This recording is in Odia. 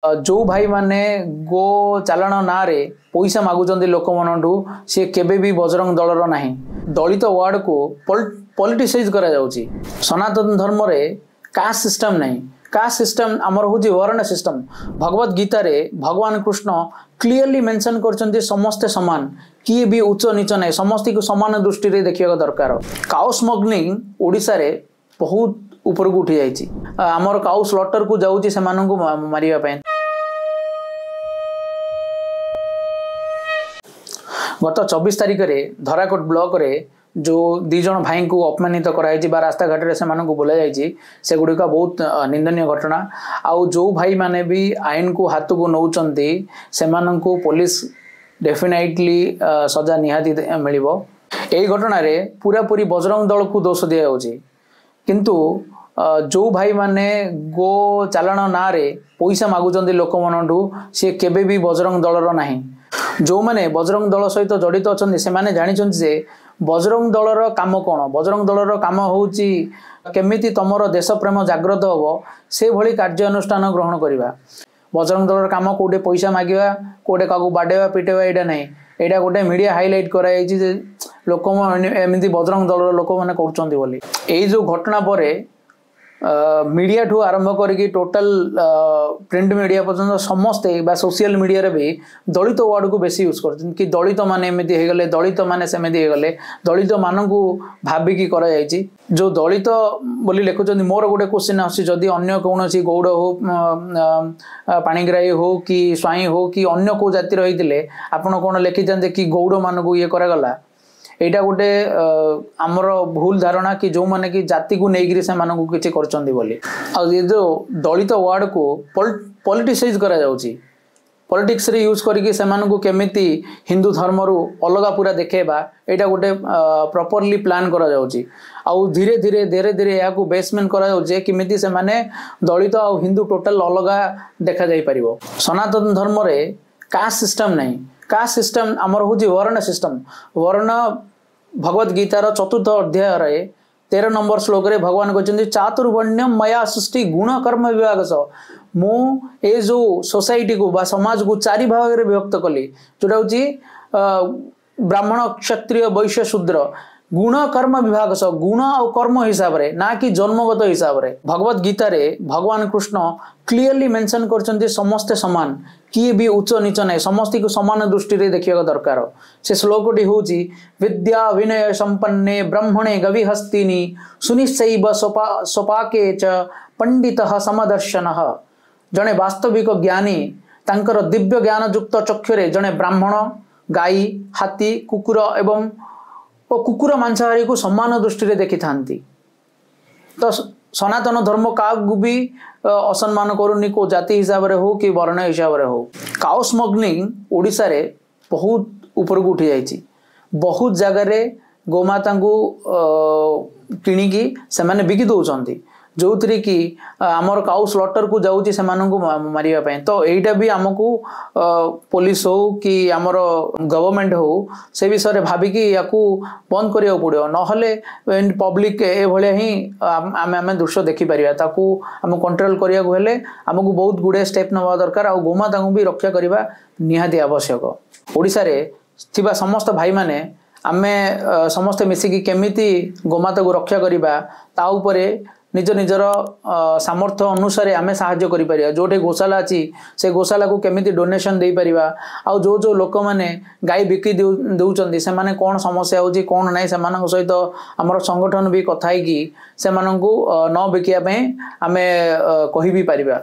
ଯେଉଁ ଭାଇମାନେ ଗୋ ଚାଲାଣ ନାଁରେ ପଇସା ମାଗୁଛନ୍ତି ଲୋକମାନଙ୍କଠୁ, ସିଏ କେବେ ବି ବଜରଙ୍ଗ ଦଳର ନାହିଁ। ଦଳିତ ୱାର୍ଡକୁ ପଲିଟିସାଇଜ କରାଯାଉଛି। ସନାତନ ଧର୍ମରେ କାଷ୍ଟ ସିଷ୍ଟମ ନାହିଁ। କାଷ୍ଟ ସିଷ୍ଟମ ଆମର ହେଉଛି ବର୍ଣ୍ଣ ସିଷ୍ଟମ। ଭଗବତ ଗୀତାରେ ଭଗବାନ କୃଷ୍ଣ କ୍ଲିୟରଲି ମେନସନ୍ କରିଛନ୍ତି ସମସ୍ତେ ସମାନ, କିଏ ବି ଉଚ୍ଚ ନୀଚ ନାହିଁ, ସମସ୍ତଙ୍କୁ ସମାନ ଦୃଷ୍ଟିରେ ଦେଖିବା ଦରକାର। କାଉ ସ୍ମଗଲିଂ ଓଡ଼ିଶାରେ ବହୁତ ଉପରକୁ ଉଠି ଯାଇଛି। ଆମର କାଉ ସ୍ଲଟରକୁ ଯାଉଛି ସେମାନଙ୍କୁ ମାରିବା ପାଇଁ। ଗତ 24 ତାରିଖରେ ଧରାକୋଟ ବ୍ଲକରେ ଯେଉଁ 2 ଜଣ ଭାଇଙ୍କୁ ଅପମାନିତ କରାଯାଇଛି ବା ରାସ୍ତାଘାଟରେ ସେମାନଙ୍କୁ ବୁଲାଯାଇଛି, ସେଗୁଡ଼ିକ ବହୁତ ନିନ୍ଦନୀୟ ଘଟଣା। ଆଉ ଯେଉଁ ଭାଇମାନେ ବି ଆଇନକୁ ହାତକୁ ନେଉଛନ୍ତି, ସେମାନଙ୍କୁ ପୋଲିସ ଡେଫିନାଇଟଲି ସଜା ନିହାତି ମିଳିବ। ଏହି ଘଟଣାରେ ପୁରାପୁରି ବଜରଙ୍ଗ ଦଳକୁ ଦୋଷ ଦିଆଯାଉଛି, କିନ୍ତୁ ଯେଉଁ ଭାଇମାନେ ଗୋ ଚାଲାଣ ନାଁରେ ପଇସା ମାଗୁଛନ୍ତି ଲୋକମାନଙ୍କଠୁ, ସିଏ କେବେ ବି ବଜରଙ୍ଗ ଦଳର ନାହିଁ। ଯେଉଁମାନେ ବଜରଙ୍ଗ ଦଳ ସହିତ ଜଡ଼ିତ ଅଛନ୍ତି, ସେମାନେ ଜାଣିଛନ୍ତି ଯେ ବଜରଙ୍ଗ ଦଳର କାମ କ'ଣ। ବଜରଙ୍ଗ ଦଳର କାମ ହେଉଛି କେମିତି ତମର ଦେଶପ୍ରେମ ଜାଗ୍ରତ ହେବ, ସେଭଳି କାର୍ଯ୍ୟାନୁଷ୍ଠାନ ଗ୍ରହଣ କରିବା। ବଜରଙ୍ଗ ଦଳର କାମ କେଉଁଠି ପଇସା ମାଗିବା, କେଉଁଠି କାହାକୁ ବାଡ଼େଇବା ପିଟେଇବା, ଏଇଟା ନାହିଁ। ଏଇଟା ଗୋଟେ ମିଡ଼ିଆ ହାଇଲାଇଟ୍ କରାଯାଇଛି ଯେ ଲୋକ ଏମିତି ବଜରଙ୍ଗ ଦଳର ଲୋକମାନେ କରୁଛନ୍ତି ବୋଲି। ଏଇ ଯେଉଁ ଘଟଣା ପରେ ମିଡ଼ିଆଠୁ ଆରମ୍ଭ କରିକି ଟୋଟାଲ ପ୍ରିଣ୍ଟ ମିଡ଼ିଆ ପର୍ଯ୍ୟନ୍ତ ସମସ୍ତେ ବା ସୋସିଆଲ ମିଡ଼ିଆରେ ବି ଦଳିତ ୱାର୍ଡ଼କୁ ବେଶୀ ୟୁଜ୍ କରୁଛନ୍ତି କି ଦଳିତ ମାନେ ଏମିତି ହେଇଗଲେ, ଦଳିତ ମାନେ ସେମିତି ହେଇଗଲେ, ଦଳିତମାନଙ୍କୁ ଭାବିକି କରାଯାଇଛି। ଯେଉଁ ଦଳିତ ବୋଲି ଲେଖୁଛନ୍ତି, ମୋର ଗୋଟେ କୋଶ୍ଚିନ୍ ଆସୁଛି, ଯଦି ଅନ୍ୟ କୌଣସି ଗୌଡ଼ ହଉ, ପାଣିଗ୍ରାହୀ ହଉ କି ସ୍ୱାଇଁ ହଉ କି ଅନ୍ୟ କେଉଁ ଜାତିର ହେଇଥିଲେ, ଆପଣ କ'ଣ ଲେଖିଥାନ୍ତେ କି ଗୌଡ଼ମାନଙ୍କୁ ଇଏ କରାଗଲା? ଏଇଟା ଗୋଟେ ଆମର ଭୁଲ ଧାରଣା କି ଯେଉଁମାନେ କି ଜାତିକୁ ନେଇକିରି ସେମାନଙ୍କୁ କିଛି କରୁଛନ୍ତି ବୋଲି। ଆଉ ଏ ଯେଉଁ ଦଳିତ ୱାର୍ଡ଼କୁ ପଲିଟିସାଇଜ କରାଯାଉଛି, ପଲିଟିକ୍ସରେ ୟୁଜ୍ କରିକି ସେମାନଙ୍କୁ କେମିତି ହିନ୍ଦୁ ଧର୍ମରୁ ଅଲଗା ପୁରା ଦେଖେଇବା, ଏଇଟା ଗୋଟେ ପ୍ରପରଲି ପ୍ଲାନ୍ କରାଯାଉଛି। ଆଉ ଧୀରେ ଧୀରେ ଧୀରେ ଧୀରେ ଏହାକୁ ବେସମେଣ୍ଟ କରାଯାଉଛି ଯେ କେମିତି ସେମାନେ ଦଳିତ ଆଉ ହିନ୍ଦୁ ଟୋଟାଲ ଅଲଗା ଦେଖାଯାଇପାରିବ। ସନାତନ ଧର୍ମରେ କାଷ୍ଟ ସିଷ୍ଟମ ନାହିଁ। କାଷ୍ଟ ସିଷ୍ଟମ ଆମର ହେଉଛି ବର୍ଣ୍ଣ ସିଷ୍ଟମ। ବର୍ଣ୍ଣ ଭଗବତ ଗୀତାର 4ର୍ଥ ଅଧ୍ୟାୟରେ 13 ନମ୍ବର ଶ୍ଲୋକରେ ଭଗବାନ କହିଛନ୍ତି ଚାତୁର୍ବଣ୍ୟମ ମୟା ସୃଷ୍ଟି ଗୁଣ କର୍ମ ବିଭାଗ ସହ। ମୁଁ ଏ ଯେଉଁ ସୋସାଇଟିକୁ ବା ସମାଜକୁ 4 ଭାଗରେ ବିଭକ୍ତ କଲି, ଯେଉଁଟା ହେଉଛି ବ୍ରାହ୍ମଣ, କ୍ଷତ୍ରିୟ, ବୈଶ୍ୟ, ଶୂଦ୍ର, ଗୁଣ କର୍ମ ବିଭାଗ ସହ। ଗୁଣ ଆଉ କର୍ମ ହିସାବରେ, ନା କି ଜନ୍ମଗତ ହିସାବରେ। ଭଗବତ ଗୀତାରେ ଭଗବାନ କୃଷ୍ଣ କ୍ଲିୟରଲି ମେନସନ୍ କରିଛନ୍ତି ସମସ୍ତେ ସମାନ, କିଏ ବି ଉଚ୍ଚ ନୀଚ ନାହିଁ, ସମସ୍ତଙ୍କୁ ସମାନ ଦୃଷ୍ଟିରେ ଦେଖିବା ଦରକାର। ସେ ଶ୍ଲୋକଟି ହେଉଛି ବିଦ୍ୟା ବିନୟ ସମ୍ପନ୍ନେ ବ୍ରହ୍ମଣେ ଗବିହସ୍ତିନି ସୁନିଶ୍ଚୈବ ସୋପାକେ ଚ ପଣ୍ଡିତ ସମଦର୍ଶନ। ଜଣେ ବାସ୍ତବିକ ଜ୍ଞାନୀ ତାଙ୍କର ଦିବ୍ୟ ଜ୍ଞାନଯୁକ୍ତ ଚକ୍ଷୁରେ ଜଣେ ବ୍ରାହ୍ମଣ, ଗାଈ, ହାତୀ, କୁକୁର ଏବଂ ଓ କୁକୁର ମାଂସାହାରୀକୁ ସମାନ ଦୃଷ୍ଟିରେ ଦେଖିଥାନ୍ତି। ତ ସନାତନ ଧର୍ମ କାହାକୁ ବି ଅସମ୍ମାନ କରୁନି, କେଉଁ ଜାତି ହିସାବରେ ହଉ କି ବର୍ଣ୍ଣ ହିସାବରେ ହଉ। କାଉ ସ୍ମଗଲିଂ ଓଡ଼ିଶାରେ ବହୁତ ଉପରକୁ ଉଠି ଯାଇଛି। ବହୁତ ଜାଗାରେ ଗୋମାତାଙ୍କୁ କିଣିକି ସେମାନେ ବିକି ଦେଉଛନ୍ତି, ଯେଉଁଥିରେ କି ଆମର କାଉ ସ୍ଲଟରକୁ ଯାଉଛି ସେମାନଙ୍କୁ ମାରିବା ପାଇଁ। ତ ଏଇଟା ବି ଆମକୁ ପୋଲିସ ହଉ କି ଆମର ଗଭର୍ଣ୍ଣମେଣ୍ଟ ହଉ, ସେ ବିଷୟରେ ଭାବିକି ୟାକୁ ବନ୍ଦ କରିବାକୁ ପଡ଼ିବ। ନହେଲେ ପବ୍ଲିକ ଏଭଳିଆ ହିଁ ଆମେ ଦୃଶ୍ୟ ଦେଖିପାରିବା। ତାକୁ ଆମକୁ କଣ୍ଟ୍ରୋଲ କରିବାକୁ ହେଲେ ଆମକୁ ବହୁତ ଗୁଡ଼ିଏ ଷ୍ଟେପ୍ ନେବା ଦରକାର, ଆଉ ଗୋମାତାଙ୍କୁ ବି ରକ୍ଷା କରିବା ନିହାତି ଆବଶ୍ୟକ। ଓଡ଼ିଶାରେ ଥିବା ସମସ୍ତ ଭାଇମାନେ ଆମେ ସମସ୍ତେ ମିଶିକି କେମିତି ଗୋମାତାକୁ ରକ୍ଷା କରିବା ତା ଉପରେ ନିଜ ନିଜର ସାମର୍ଥ୍ୟ ଅନୁସାରେ ଆମେ ସାହାଯ୍ୟ କରିପାରିବା। ଯେଉଁଠି ଗୋଶାଲା ଅଛି ସେ ଗୋଶାଲାକୁ କେମିତି ଡୋନେସନ୍ ଦେଇପାରିବା, ଆଉ ଯେଉଁ ଯେଉଁ ଲୋକମାନେ ଗାଈ ବିକ୍ରି ଦେଉଛନ୍ତି ସେମାନେ କ'ଣ ସମସ୍ୟା ହେଉଛି କ'ଣ ନାହିଁ, ସେମାନଙ୍କ ସହିତ ଆମର ସଂଗଠନ ବି କଥା ହେଇକି ସେମାନଙ୍କୁ ନ ବିକିବା ପାଇଁ ଆମେ କହି ବି ପାରିବା।